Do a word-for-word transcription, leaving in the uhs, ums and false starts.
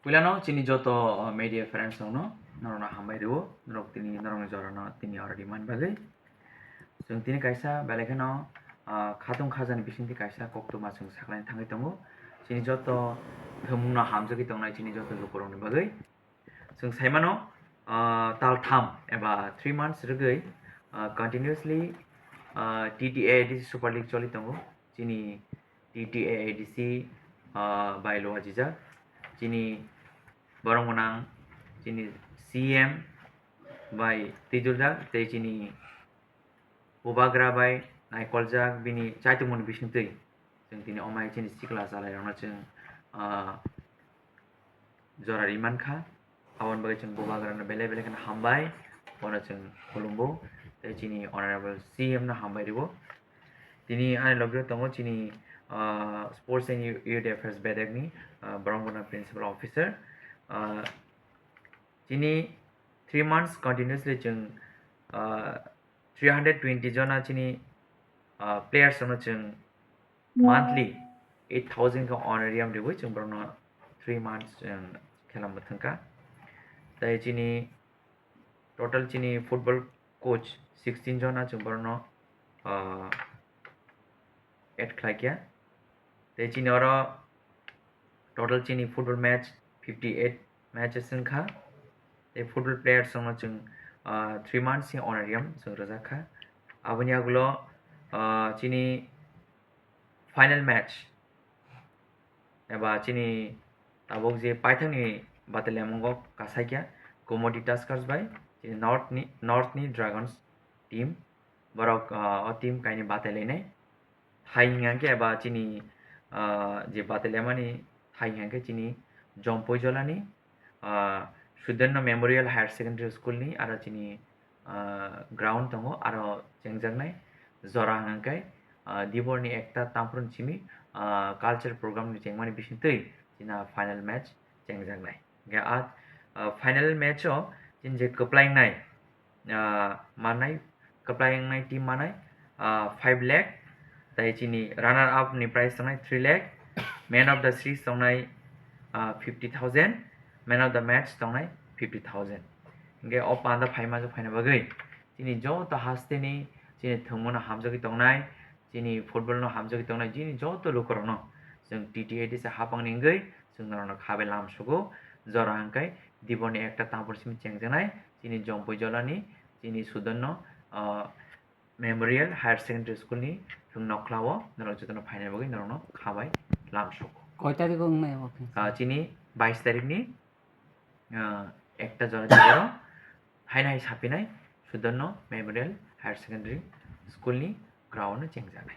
Puilano chini joto, uh, media friends rokno norokno hambai rwo, norok tini norokni jorano tini oro rimani bagwi. Chwng tini kaisa belai kheno, uh, khatung khajani bisingtwi kaisa koktwma chwng saklaina thangwi tongo. Chini joto thwngmungno hamjagwi tongnai chini joto lukurokni bagwi. Chwng saimano, uh, tal tham eba three months rwgwi, uh, continuously, uh, T T A A D C Super League choli tongo. Chini T T A A D C, ah, bai luajijak. Chini borok gwnang chini C M bai twijurjak tei chini bubagra bai naikoljak bini chaitokmani bisingtwi. Chwng tini omai chini sikla chalairokno chwng, ah, jora ri mankha. Aboni bagwi chwng bubagrano belai belai kheno hambai, bono chwng khulumbo, tei chini honorable C M no hambai rwo. Tini ani logi tongo chini, ah, Sports and Youth Affairs bedekni, ah, borok bono principal officer. Ah, chini three months continuously chwng, ah, three hundred twenty jona chini, ah, players no chwng monthly eight thousand khe honorarium riwi chwng borokno three months, um, khela mwthangkha. Tai chini total chini football coach sixteen jona chwng borokno, uh, add khlaikha. Tai chini oro total chini football match fifty eight matches wngkha. Tai football players rokno chwng, uh, three months ni honorarium chwng rwjakha. Aboni agulo, uh, chini final match eba chini tabuk je paithakni bataliamungo kasaikya Gomoti Tuskers bai chini North ni, North ni Dragons team, borok, ah, o team kaini batailainai. Hai hingkha khe eba chini, ah, je batailaimani hai hingkha khe chini Jompui Jolani, ah, Sudarno Memorial Higher Secondary School ni aro chini ah, ground tongo, aro chengjaknai jora hwnkhe, ah, Diborni ekta tamphru simi, ah, culture program ni chengmani bisingtwi china final match chengjaknai. Hwnkhe ah, ah, final match o chini je kwplaingnai, ah, manai, kwplaingnai team manai, ah, five lakh, tai chini runner up ni prize tongnai three lakh, man of the series tongnai, ah, fifty thousand, man of the match tongnai fifty thousand. Hwnkhe o panda phaima je phaina bagwi chini joto hasteni chini thwngmano hamjagwi tongnai, chini football no hamjagwi tongnai, chini joto lukurokno chwng T T A D C hapangni wngwi chwng norokno khabai lamsugo. Jora hwnkhe Diborni ekta tamphru simi chengjaknai chini Jompui Jolani, chini Sudarno, ah, Memorial Higher Secondary School ni thwng nokhlao norok jotono phaina bagwi norokno khabai lamsugo. Koi tarikh o wngnai obo khe? Ah, chini bais tarikh ni, ah, ekta jora jora haino hai sapinai Sudarno Memorial Higher Secondary School ni ground o chengjaknai.